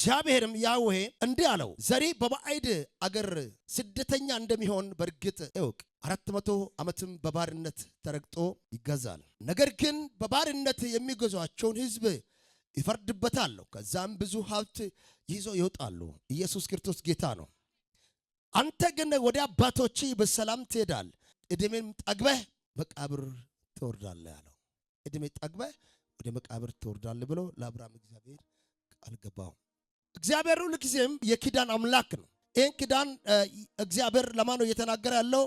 እግዚአብሔርም ያህዌ እንዲህ አለው፣ ዘሪ በባዕድ አገር ስደተኛ እንደሚሆን በእርግጥ እወቅ። 400 ዓመትም በባርነት ተረግጦ ይገዛል። ነገር ግን በባርነት የሚገዟቸውን ሕዝብ ይፈርድበታለሁ። ከዛም ብዙ ሀብት ይዘው ይወጣሉ። ኢየሱስ ክርስቶስ ጌታ ነው። አንተ ግን ወደ አባቶች በሰላም ትሄዳል፣ ዕድሜም ጠግበህ መቃብር ትወርዳለህ አለው። ዕድሜ ጠግበህ ወደ መቃብር ትወርዳለህ ብሎ ለአብርሃም እግዚአብሔር ቃል ገባው። እግዚአብሔር ሁል ጊዜም የኪዳን አምላክ ነው። ይህን ኪዳን እግዚአብሔር ለማን ነው እየተናገረ ያለው?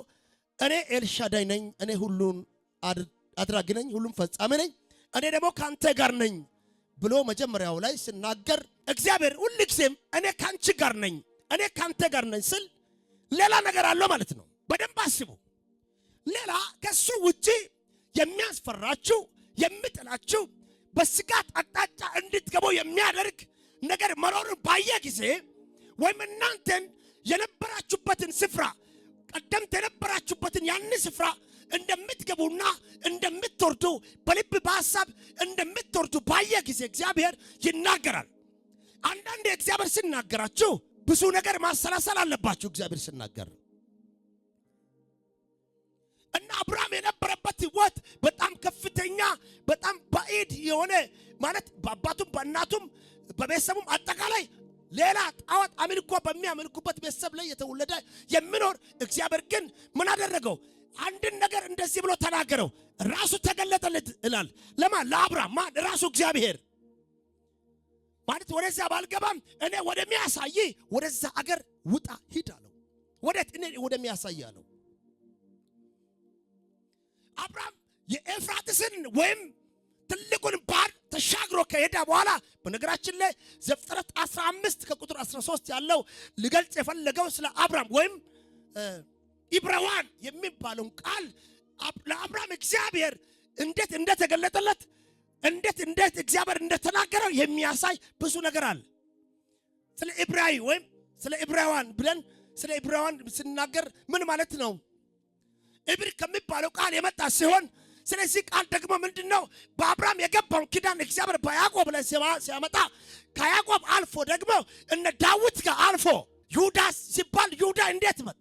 እኔ ኤልሻዳይ ነኝ፣ እኔ ሁሉን አድራጊ ነኝ፣ ሁሉም ፈጻሚ ነኝ፣ እኔ ደግሞ ከአንተ ጋር ነኝ ብሎ መጀመሪያው ላይ ስናገር እግዚአብሔር ሁል ጊዜም እኔ ከአንቺ ጋር ነኝ፣ እኔ ከአንተ ጋር ነኝ ስል ሌላ ነገር አለው ማለት ነው። በደንብ አስቡ። ሌላ ከሱ ውጪ የሚያስፈራችሁ፣ የሚጥላችሁ፣ በስጋት አቅጣጫ እንድትገቡ የሚያደርግ ነገር መኖሩን ባየ ጊዜ ወይም እናንተን የነበራችሁበትን ስፍራ፣ ቀደምት የነበራችሁበትን ያን ስፍራ እንደምትገቡና እንደምትወርዱ፣ በልብ በሐሳብ እንደምትወርዱ ባየ ጊዜ እግዚአብሔር ይናገራል። አንዳንድ እግዚአብሔር ሲናገራችሁ ብዙ ነገር ማሰላሰል አለባችሁ። እግዚአብሔር ሲናገር እና አብርሃም የነበረበት ሕይወት በጣም ከፍተኛ፣ በጣም ባዕድ የሆነ፣ ማለት በአባቱም በእናቱም በቤተሰቡም አጠቃላይ ሌላ ጣዖት አምልኮ በሚያመልኩበት ቤተሰብ ላይ የተወለደ የሚኖር፣ እግዚአብሔር ግን ምን አደረገው? አንድን ነገር እንደዚህ ብሎ ተናገረው። ራሱ ተገለጠለት ይላል። ለማን? ለአብርሃም። ማን? ራሱ እግዚአብሔር። ማለት ወደዚያ ባልገባም እኔ ወደሚያሳይ ወደዛ አገር ውጣ ሂድ አለው። ወዴት? እኔ ወደሚያሳይ አለው። አብርሃም የኤፍራጥስን ወይም ትልቁን ባህር ተሻግሮ ከሄደ በኋላ፣ በነገራችን ላይ ዘፍጥረት 15 ከቁጥር 13 ያለው ሊገልጽ የፈለገው ስለ አብርሃም ወይም ኢብራዋን የሚባለውን ቃል ለአብርሃም እግዚአብሔር እንዴት እንደተገለጠለት፣ እንዴት እግዚአብሔር እንደተናገረው የሚያሳይ ብዙ ነገር አለ። ስለ ኢብራዊ ወይም ስለ ኢብራዋን ብለን ስለ ኢብራዋን ስናገር ምን ማለት ነው? ኢብር ከሚባለው ቃል የመጣ ሲሆን ስለዚህ ቃል ደግሞ ምንድን ነው? በአብርሃም የገባውን ኪዳን እግዚአብሔር በያዕቆብ ላይ ሲያመጣ ከያዕቆብ አልፎ ደግሞ እነ ዳዊት ጋር አልፎ ይሁዳ ሲባል ይሁዳ እንዴት መጣ?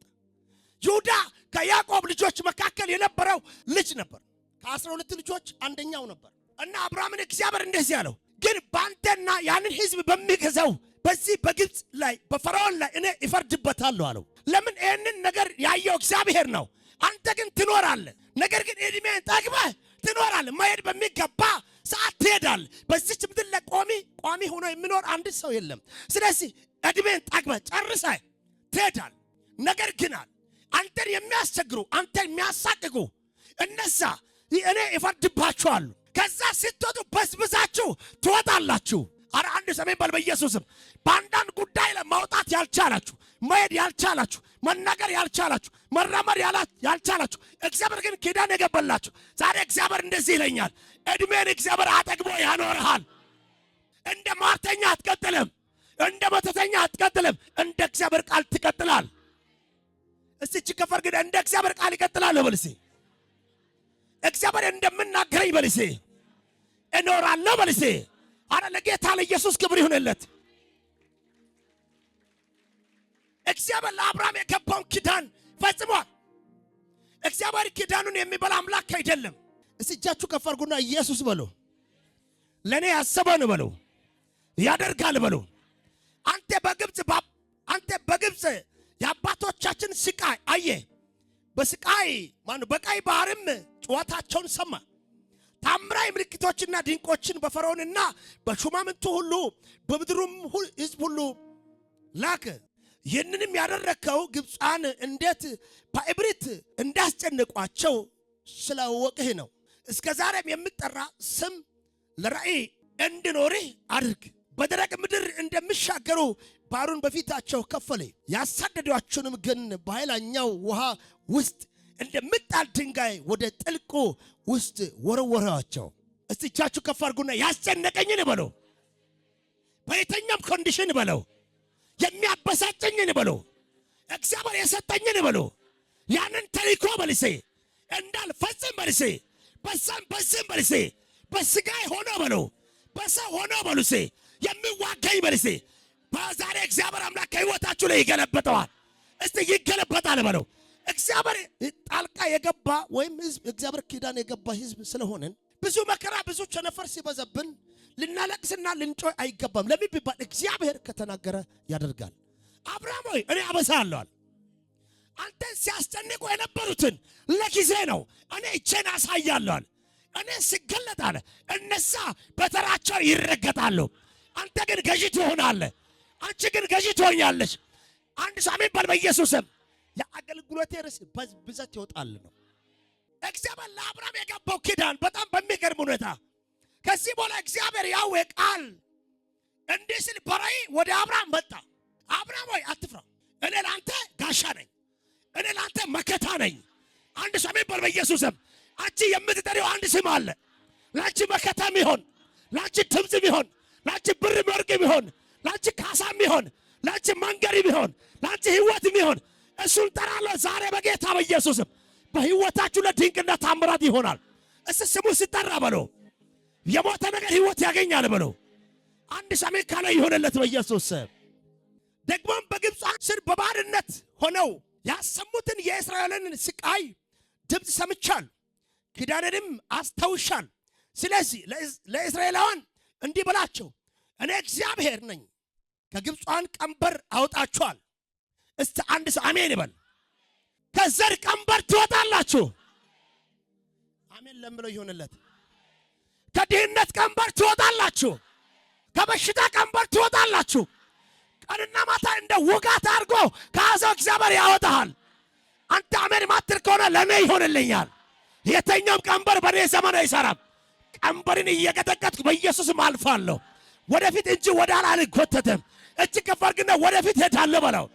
ይሁዳ ከያዕቆብ ልጆች መካከል የነበረው ልጅ ነበር። ከ12 ልጆች አንደኛው ነበር። እና አብርሃምን እግዚአብሔር እንደዚህ አለው፣ ግን በአንተና ያንን ሕዝብ በሚገዛው በዚህ በግብፅ ላይ፣ በፈርዖን ላይ እኔ እፈርድበታለሁ አለው። ለምን? ይህንን ነገር ያየው እግዚአብሔር ነው። አንተ ግን ትኖራለህ። ነገር ግን እድሜን ጠግበህ ትኖራለህ። መሄድ በሚገባ ሰዓት ትሄዳለህ። በዚች ምድር ላይ ቋሚ ቋሚ ሆኖ የሚኖር አንድ ሰው የለም። ስለዚህ እድሜን ጠግበህ ጨርሰህ ትሄዳለህ። ነገር ግን አለ፣ አንተን የሚያስቸግሩ፣ አንተን የሚያሳቅቁ እነዛ እኔ እፈርድባችኋለሁ። ከዛ ስትወጡ በዝብዛችሁ ትወጣላችሁ። አረ አንድ ሰሜን በል በኢየሱስም። በአንዳንድ ጉዳይ ላይ ማውጣት ያልቻላችሁ፣ መሄድ ያልቻላችሁ፣ መናገር ያልቻላችሁ፣ መራመድ ያልቻላችሁ፣ እግዚአብሔር ግን ኪዳን የገባላችሁ፣ ዛሬ እግዚአብሔር እንደዚህ ይለኛል፣ እድሜን እግዚአብሔር አጠግቦ ያኖርሃል። እንደ ሟርተኛ አትቀጥልም። እንደ መተተኛ አትቀጥልም። እንደ እግዚአብሔር ቃል ትቀጥላል። እስቲ እጅ ከፍ አድርገህ እንደ እግዚአብሔር ቃል ይቀጥላል በል እስቲ። እግዚአብሔር እንደምናገረኝ በል እስቲ፣ እኖራለሁ በል እስቲ። አረ ለጌታ ለኢየሱስ ክብር ይሁንለት። እግዚአብሔር ለአብርሃም የገባውን ኪዳን ፈጽሟል። እግዚአብሔር ኪዳኑን የሚበላ አምላክ አይደለም። እስቲ እጃችሁ ከፍ አድርጉና ኢየሱስ በሉ። ለእኔ ያሰበን በሉ፣ ያደርጋል በሉ። አንተ በግብፅ የአባቶቻችን ስቃይ አየ። በስቃይ ማነው፣ በቀይ ባህርም ጩኸታቸውን ሰማ። ታምራዊ ምልክቶችና ድንቆችን በፈርዖንና በሹማምንቱ ሁሉ በምድሩም ሕዝብ ሁሉ ላከ። ይህንንም ያደረግከው ግብፃን እንዴት በእብሪት እንዳስጨነቋቸው ስላወቅህ ነው። እስከ ዛሬም የሚጠራ ስም ለራእይ እንዲኖርህ አድርግ። በደረቅ ምድር እንደሚሻገሩ ባህሩን በፊታቸው ከፈለ። ያሳደዷቸውንም ግን በኃይለኛው ውሃ ውስጥ እንደሚጣል ድንጋይ ወደ ጥልቁ ውስጥ ወረወራቸው። እስቲ እጃችሁ ከፍ አድርጉና ያስጨነቀኝን በለው፣ በየትኛውም condition በለው፣ የሚያበሳጨኝን በለው፣ እግዚአብሔር የሰጠኝን በለው፣ ያንን ተልእኮ በልሴ እንዳልፈጽም በልሴ፣ በዛም በዝም በልሴ፣ በስጋ ሆኖ በለው፣ በሰው ሆኖ በሉሴ፣ የሚዋጋኝ በልሴ። በዛሬ እግዚአብሔር አምላክ ከህይወታችሁ ላይ ይገለበጠዋል። እስቲ ይገለበጣል በለው። እግዚአብሔር ጣልቃ የገባ ወይም ህዝብ እግዚአብሔር ኪዳን የገባ ህዝብ ስለሆነን ብዙ መከራ ብዙ ቸነፈር ሲበዛብን ልናለቅስና ልንጮህ አይገባም። ለምን ቢባል እግዚአብሔር ከተናገረ ያደርጋል። አብርሃም ሆይ እኔ አበዛሃለሁ። አንተን ሲያስጨንቁ የነበሩትን ለጊዜ ነው፣ እኔ እጄን አሳያለሁ። እኔ ስገለጥ አለ እነዛ በተራቸው ይረገጣሉ። አንተ ግን ገዢ ትሆናለህ። አንቺ ግን ገዢ ትሆኛለሽ። አንድ ሰው አሜን በል በኢየሱስም። የአገልግሎቴ ርዕስ በብዛት ይወጣል ነው። እግዚአብሔር ለአብርሃም የገባው ኪዳን በጣም በሚገርም ሁኔታ ከዚህ በኋላ እግዚአብሔር ያዌ ቃል እንዲህ ሲል በራእይ ወደ አብርሃም መጣ። አብርሃም ሆይ አትፍራ፣ እኔ ለአንተ ጋሻ ነኝ፣ እኔ ለአንተ መከታ ነኝ። አንድ ሰው አሜን በል በኢየሱስም። አንቺ የምትጠሪው አንድ ስም አለ። ለአንቺ መከታ የሚሆን፣ ለአንቺ ድምፅ የሚሆን፣ ለአንቺ ብር ወርቅ የሚሆን፣ ለአንቺ ካሳ የሚሆን፣ ለአንቺ መንገድ የሚሆን፣ ለአንቺ ህይወት የሚሆን እሱን ጠራለሁ ዛሬ በጌታ በኢየሱስም። በህይወታችሁ ለድንቅና ታምራት ይሆናል። እስ ስሙ ሲጠራ በሎ የሞተ ነገር ህይወት ያገኛል በሎ። አንድ ሰሜን ካለ ይሆንለት በኢየሱስ ስም። ደግሞም በግብፅ ስር በባርነት ሆነው ያሰሙትን የእስራኤልን ስቃይ ድምፅ ሰምቻለሁ፣ ኪዳኔንም አስታውሻለሁ። ስለዚህ ለእስራኤላውያን እንዲህ በላቸው፣ እኔ እግዚአብሔር ነኝ፣ ከግብፃውያን ቀንበር አወጣችኋል። እስቲ አንድ ሰው አሜን ይበል። ከዘር ቀንበር ትወጣላችሁ። አሜን ለምለው ይሆንለት። ከድህነት ቀንበር ትወጣላችሁ። ከበሽታ ቀንበር ትወጣላችሁ። ቀንና ማታ እንደ ውጋት አድርጎ ከያዘው እግዚአብሔር ያወጣሃል። አንተ አሜን ማትል ከሆነ ለእኔ ይሆንልኛል። የተኛውም ቀንበር በእኔ ዘመን አይሰራም። ቀንበርን እየቀጠቀጥኩ በኢየሱስም አልፋለሁ። ወደፊት እንጂ ወደ ኋላ አልጎተትም። እጅ ከፍ አድርግና ወደፊት ሄዳለሁ በለው።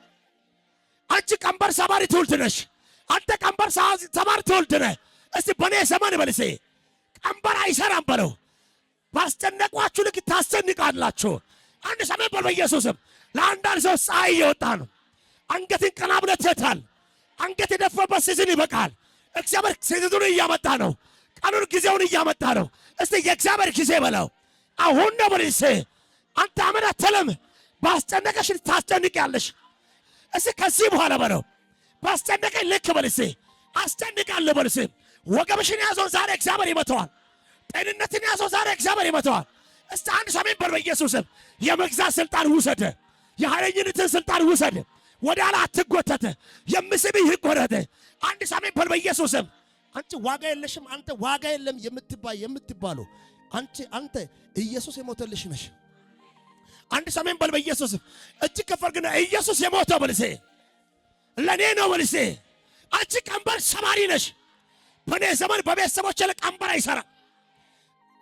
አንቺ ቀንበር ሰባሪ ትውልድ ነሽ። አንተ ቀንበር ሰባሪ ትውልድ ነህ። እስቲ በእኔ ዘመን በልሴ ቀንበር አይሰራም በለው። ባስጨነቋችሁ ልክ ታስጨንቃላችሁ። አንድ ሰሜን በል በኢየሱስም። ለአንዳንድ ሰው ፀሐይ እየወጣ ነው። አንገትን ቀና ብለህ ትሄዳለህ። አንገት የደፋበት season ይበቃል። እግዚአብሔር season ኡን እያመጣ ነው። ቀኑን ጊዜውን እያመጣ ነው። እስቲ የእግዚአብሔር ጊዜ በለው። አሁን ነው በልሴ። አንተ አመን አትልም። ባስጨነቀሽ ታስጨንቂያለሽ። እስቲ ከዚህ በኋላ በለው። ባስጨነቀኝ ልክ በልሴ አስጨንቃለሁ በልሴ። ወገብሽን ያዘው ዛሬ እግዚአብሔር ይመተዋል። ጤንነትን ያዘው ዛሬ እግዚአብሔር ይመተዋል። እስቲ አንድ ሰሜን በል በኢየሱስም። የመግዛት ስልጣን ውሰድ። የኃይለኝነትን ስልጣን ውሰድ። ወደ ኋላ አትጎተት። የምስብህ ይቆረጥ። አንድ ሰሜን በል በኢየሱስም። አንቺ ዋጋ የለሽም፣ አንተ ዋጋ የለም የምትባሉ አንቺ አንተ ኢየሱስ የሞተልሽ ነሽ። አንድ ሰሜን በል በኢየሱስም። እጅ ከፍ አድርግና ኢየሱስ የሞተው በልሴ ለኔ ነው በልሴ። አንቺ ቀንበር ሰባሪ ነሽ። በኔ ዘመን በቤተሰቦቼ ላይ ቀንበር አይሰራም።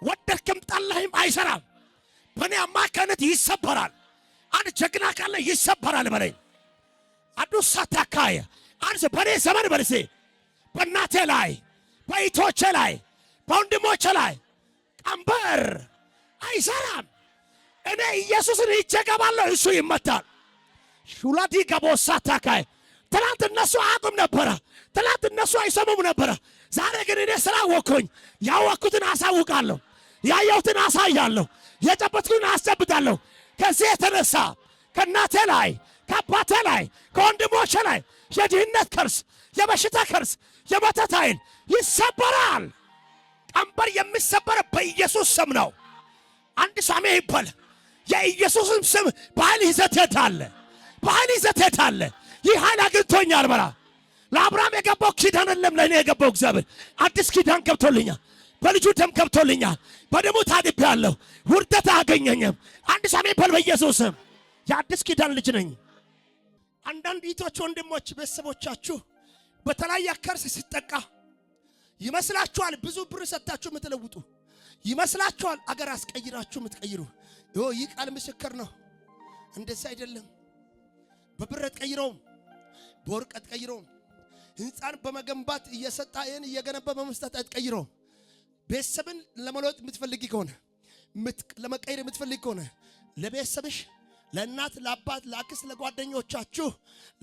ወደድክም ጠላህም አይሰራም። በኔ አማካይነት ይሰበራል። አንድ ጀግና ካለ ይሰበራል በለኝ። አዱሳ ታካየ አንድ ሰው በኔ ዘመን በልሴ በእናቴ ላይ በእህቶቼ ላይ በወንድሞቼ ላይ ቀንበር አይሰራም። እኔ ኢየሱስን ይዤ እገባለሁ፣ እሱ ይመታል። ሹላዲ ገቦሳ ታካይ ትላንት እነሱ አያውቁም ነበረ። ትላንት እነሱ አይሰሙም ነበረ። ዛሬ ግን እኔ ስላወቅኩኝ ያወቅኩትን አሳውቃለሁ፣ ያየሁትን አሳያለሁ፣ የጨበጥኩትን አስጨብጣለሁ። ከዚህ የተነሳ ከእናቴ ላይ ከአባቴ ላይ ከወንድሞቼ ላይ የድህነት curse፣ የበሽታ curse፣ የመተት ኃይል ይሰበራል። ቀንበር የሚሰበር በኢየሱስ ስም ነው። አንድ ሳሜ ይበል። የኢየሱስም ስም በኃይል ይዘህ ትሄዳለህ፣ በኃይል ይዘህ ትሄዳለህ። ይህ ኃይል አግኝቶኛል በላ። ለአብርሃም የገባው ኪዳን የለም፣ ለእኔ የገባው እግዚአብሔር አዲስ ኪዳን ገብቶልኛል። በልጁ ደም ገብቶልኛል። በደሙ ታጥቤያለሁ። ውርደት አያገኘኝም። አንድ ሳሜ በል በኢየሱስም። የአዲስ ኪዳን ልጅ ነኝ። አንዳንድ እህቶች፣ ወንድሞች፣ ቤተሰቦቻችሁ በተለያየ ከርስ ሲጠቃ ይመስላችኋል። ብዙ ብር ሰጥታችሁ የምትለውጡ ይመስላችኋል። አገር አስቀይራችሁ የምትቀይሩ ይህ ቃል ምስክር ነው። እንደዚህ አይደለም። በብር አትቀይረውም፣ በወርቅ አትቀይረውም። ህንፃን በመገንባት እየሰጣ ይህን እየገነባ በመስጠት አትቀይረውም። ቤተሰብን ለመለወጥ የምትፈልጊ ከሆነ ለመቀየር የምትፈልጊ ከሆነ ለቤተሰብሽ፣ ለእናት፣ ለአባት፣ ለአክስት፣ ለጓደኞቻችሁ፣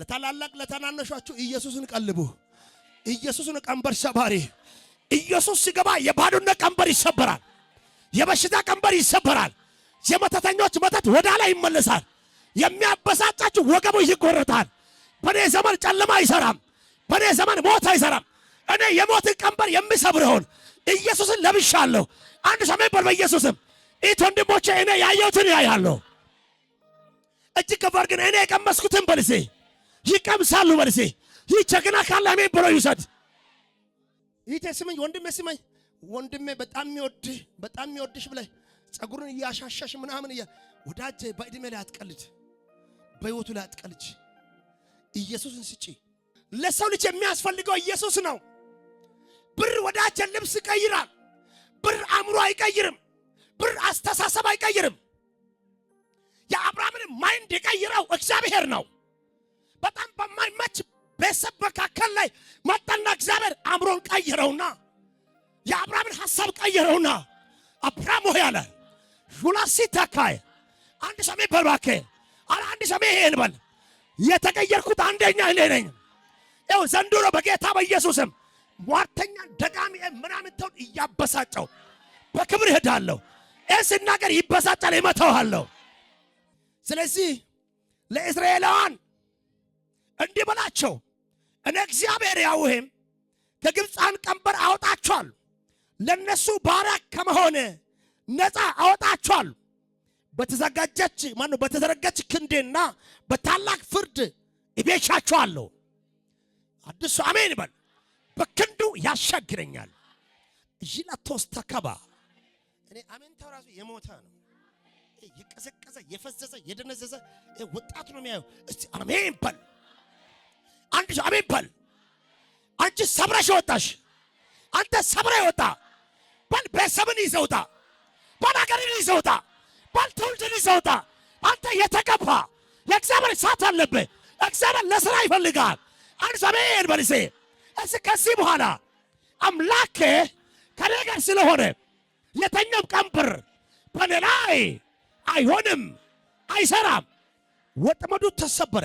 ለታላላቅ፣ ለታናናሾቻችሁ ኢየሱስን ቀልቡ። ኢየሱስን ቀንበር ሰባሪ። ኢየሱስ ሲገባ የባዶነት ቀንበር ይሰበራል። የበሽታ ቀንበር ይሰበራል። የመተተኞች መተት ወደ ላይ ይመለሳል። የሚያበሳጫችሁ ወገቡ ይቆረጣል። በእኔ ዘመን ጨለማ አይሰራም። በእኔ ዘመን ሞት አይሰራም። እኔ የሞትን ቀንበር የሚሰብረውን ኢየሱስን ለብሻለሁ። አንድ ሰሜን በል በኢየሱስም። ኢት ወንድሞቼ፣ እኔ ያየሁትን ያያለሁ። እጅግ ከፋር ግን እኔ የቀመስኩትን በልሴ ይቀምሳሉ። በልሴ ይህ ጀግና ካለ አሜን ብሎ ይውሰድ። ይቴ ስመኝ፣ ወንድሜ ስመኝ፣ ወንድሜ በጣም የሚወድህ፣ በጣም የሚወድሽ ብለህ ጸጉሩን እያሻሻሽ ምናምን እያ፣ ወዳጄ በእድሜ ላይ አትቀልድ፣ በህይወቱ ላይ አትቀልድ። ኢየሱስን ስጪ። ለሰው ልጅ የሚያስፈልገው ኢየሱስ ነው። ብር ወዳጄ ልብስ ይቀይራል። ብር አእምሮ አይቀይርም። ብር አስተሳሰብ አይቀይርም። የአብርሃምን mind የቀይረው እግዚአብሔር ነው። በጣም በማይመች ቤተሰብ መካከል ላይ መጣና እግዚአብሔር አእምሮን ቀይረውና የአብርሃምን ሐሳብ ቀይረውና አብርሃም ሆይ አለ። ሹላሲ ተካይ አንድ ሰሜ በልባኬ አለ፣ አንድ ሰሜ ይሄን በል። የተቀየርኩት አንደኛ እኔ ነኝ። ይኸው ዘንድሮ በጌታ በኢየሱስም ሟርተኛ ደጋሚ ምናምን ተውን እያበሳጨው በክብር እሄዳለሁ። ይህ ስናገር ይበሳጫል፣ ይመታዋለሁ። ስለዚህ ለእስራኤላውያን እንዲህ በላቸው፣ እኔ እግዚአብሔር ያውህም ከግብፃን ቀንበር አወጣቸዋለሁ፣ ለነሱ ባሪያ ከመሆን ነፃ አወጣቸዋለሁ። በተዘጋጀች ማነው በተዘረጋች ክንዴና በታላቅ ፍርድ እቤሻቸዋለሁ። አዲሱ አሜን በል። በክንዱ ያሻግረኛል። ይላቶስ ተከባ እኔ አሜንታው ራሱ የሞተ ነው። የቀዘቀዘ፣ የፈዘዘ፣ የደነዘዘ ወጣቱ ነው የሚያየው። እስቲ አሜን በል። አንድ ሰው አሜን በል። አንቺ ሰብረሽ ወጣሽ። አንተ ሰብረ ወጣ በል። ቤተሰብን ይዘህ ውጣ በል። ሀገርን ይዘህ ውጣ በል። ትውልድን ይዘህ ውጣ። አንተ የተቀባ የእግዚአብሔር እሳት አለብህ። እግዚአብሔር ለስራ ይፈልጋል። አንድ ሰው አሜን በል። እስኪ ከዚህ በኋላ አምላኬ ከኔ ጋር ስለሆነ የተኛው ቀንበር በኔ ላይ አይሆንም፣ አይሰራም። ወጥመዱ ተሰበረ።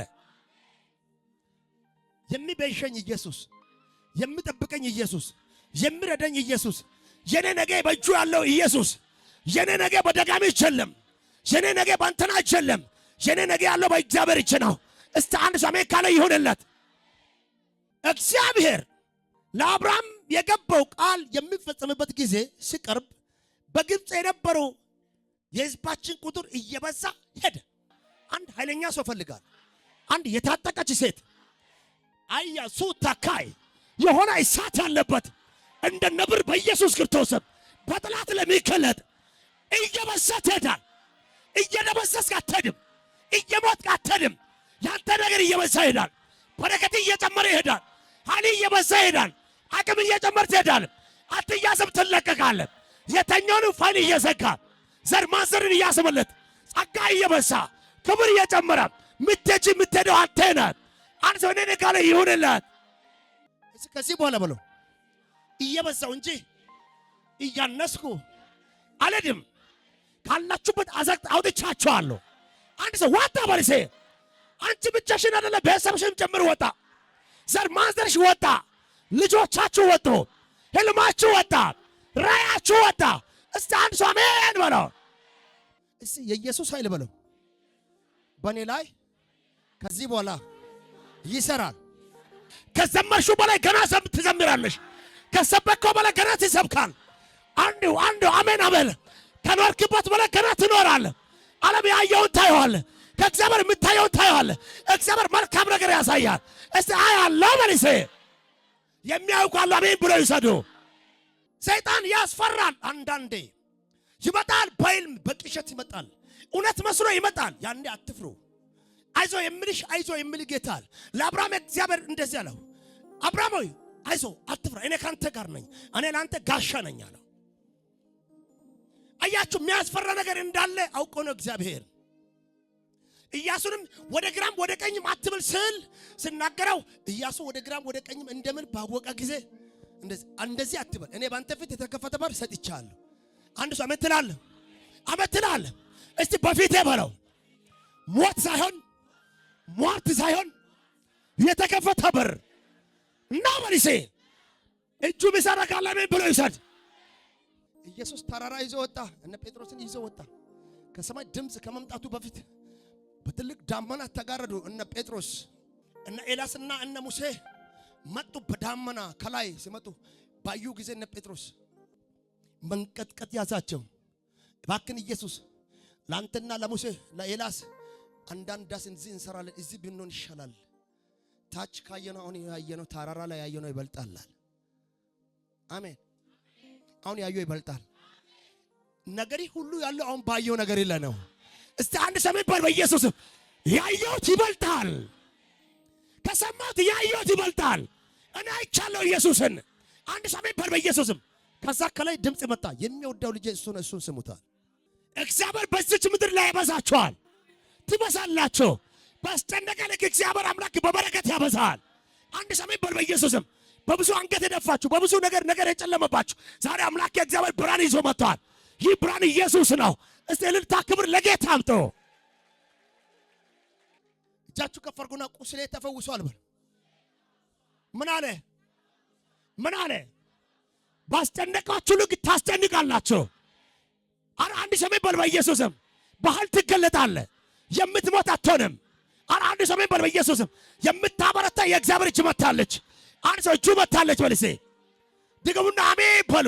የሚቤዠኝ ኢየሱስ፣ የሚጠብቀኝ ኢየሱስ፣ የሚረዳኝ ኢየሱስ፣ የኔ ነገ በእጁ ያለው ኢየሱስ፣ የኔ ነገ በደጋሚ አይደለም፣ የኔ ነገ በእንትና አይደለም፣ የኔ ነገ ያለው በእግዚአብሔር እጅ ነው። እስቲ አንድ ሰው አሜን ካለ ይሁንለት። እግዚአብሔር ለአብርሃም የገባው ቃል የሚፈጸምበት ጊዜ ሲቀርብ በግብፅ የነበረው የሕዝባችን ቁጥር እየበዛ ሄደ። አንድ ኃይለኛ ሰው ፈልጋል። አንድ የታጠቀች ሴት አያ ሱ ተካይ የሆነ እሳት ያለበት እንደ ነብር በኢየሱስ ክርስቶስ በጠላት ለሚገለጥ እየበዛ ትሄዳል። እየደበዘዝክ አትሄድም። እየሞትክ አትሄድም። ያንተ ነገር እየበዛ ይሄዳል። በረከት እየጨመረ ይሄዳል። ኃይል እየበዛ ይሄዳል። አቅም እየጨመር ትሄዳል። አትያዝም፣ ትለቀቃለህ። የተኛውን ፋይል እየዘጋ፣ ዘር ማንዘርን እያስመለጥ፣ ጸጋ እየበዛ፣ ክብር እየጨመረ ምትሄጂ የምትሄደው አንተ ነህ። አንድ ሰው እኔ ካለ ይሁንለት። ከዚህ በኋላ በለው፣ እየበዛው እንጂ እያነስኩ አልሄድም። ካላችሁበት አዘቅት አውጥቻችኋለሁ። አንድ ሰው ወጣ በልሴ። አንቺ ብቻሽን አይደለም፣ ቤተሰብሽንም ጭምር ወጣ። ዘር ማንዘርሽ ወጣ። ልጆቻችሁ ወጡ። ህልማችሁ ወጣ። ራያችሁ ወጣ። እስቲ አንድ ሰው አሜን በለው። እስቲ የኢየሱስ ኃይል በለው በእኔ ላይ ከዚህ በኋላ ይሰራል። ከዘመርሽው በላይ ገና ትዘምራለሽ። ከሰበከው በላይ ገና ትሰብካል። አንዱ አንዱ አሜን አሜን። ከኖርክበት በላይ ገና ትኖራለህ። ዓለም ያየውን ታየዋለህ። ከእግዚአብሔር የምታየውን ታየዋለህ። እግዚአብሔር መልካም ነገር ያሳያል። እስቲ አያለው በልሴ። የሚያዩ ካሉ አሜን ብሎ ይውሰዱ። ሰይጣን ያስፈራል። አንዳንዴ ይመጣል፣ በህልም በቅዠት ይመጣል። እውነት መስሎ ይመጣል። ያኔ አትፍሩ። አይዞ የምልሽ፣ አይዞ የሚል ጌታ አለ። ለአብርሃም እግዚአብሔር እንደዚህ አለው፣ አብርሃም ሆይ አይዞ አትፍራ፣ እኔ ካንተ ጋር ነኝ፣ እኔ ለአንተ ጋሻ ነኝ አለው። አያችሁ፣ የሚያስፈራ ነገር እንዳለ አውቆ ነው እግዚአብሔር። ኢያሱንም ወደ ግራም ወደ ቀኝም አትብል ስል ስናገረው ኢያሱ ወደ ግራም ወደ ቀኝም እንደምን ባወቀ ጊዜ እንደዚህ አትበል፣ እኔ ባንተ ፊት የተከፈተ በር ሰጥቻለሁ። አንድ ሰው አሜን ትላለህ፣ አሜን ትላለህ። እስቲ በፊቴ በለው፣ ሞት ሳይሆን፣ ሟርት ሳይሆን የተከፈተ በር እና በሊሴ እጁ ቢሰራ ካለ አሜን ብሎ ይውሰድ። ኢየሱስ ተራራ ይዞ ወጣ፣ እነ ጴጥሮስን ይዞ ወጣ። ከሰማይ ድምፅ ከመምጣቱ በፊት በትልቅ ዳመና ተጋረዱ። እነ ጴጥሮስ፣ እነ ኤልያስና እነ ሙሴ መጡ። በዳመና ከላይ ሲመጡ ባዩ ጊዜ እነ ጴጥሮስ መንቀጥቀጥ ያዛቸው። እባክን ኢየሱስ፣ ለአንተና ለሙሴ ለኤልያስ አንዳንድ ዳስ እዚህ እንሰራለን፣ እዚህ ብንሆን ይሻላል። ታች ካየነው አሁን ያየነው ተራራ ላይ ያየነው ይበልጣል። አሜን። አሁን ያየው ይበልጣል። ነገሪ ሁሉ ያለው አሁን ባየው ነገር የለ ነው። እስቲ አንድ ሰሜን በል፣ በኢየሱስ ያየሁት ይበልጣል። ከሰማሁት ያየሁት ይበልጣል። እኔ አይቻለሁ ኢየሱስን። አንድ ሰሜን በል በኢየሱስም። ከዛ ከላይ ድምፅ መጣ። የሚወደው ልጄ እሱ ነው፣ እሱን ስሙታል። እግዚአብሔር በዚች ምድር ላይ ያበዛችኋል፣ ትበዛላችሁ። ባስጨነቀ ልክ እግዚአብሔር አምላክ በበረከት ያበዛል። አንድ ሰሜን በል በኢየሱስም። በብዙ አንገት የደፋችሁ፣ በብዙ ነገር ነገር የጨለመባችሁ፣ ዛሬ አምላክ የእግዚአብሔር ብርሃን ይዞ መጥቷል። ይህ ብርሃን ኢየሱስ ነው። እስቲ እልልታ ክብር ለጌታ አምጡ። እጃችሁ ከፍ አድርጉና ቁስሌ ተፈውሷል በል። ምን አለ? ምን አለ? ባስጨነቃችሁ ልክ ታስጨንቃላችሁ። አረ አንድ ሰሜን በል በኢየሱስም። ባህል ትገለጣለህ። የምትሞት አትሆንም። አረ አንድ ሰሜን በል በኢየሱስም። የምታበረታ የእግዚአብሔር እጅ መታለች። አንድ ሰው እጁ መታለች በልሴ ድገሙና አሜን በሉ።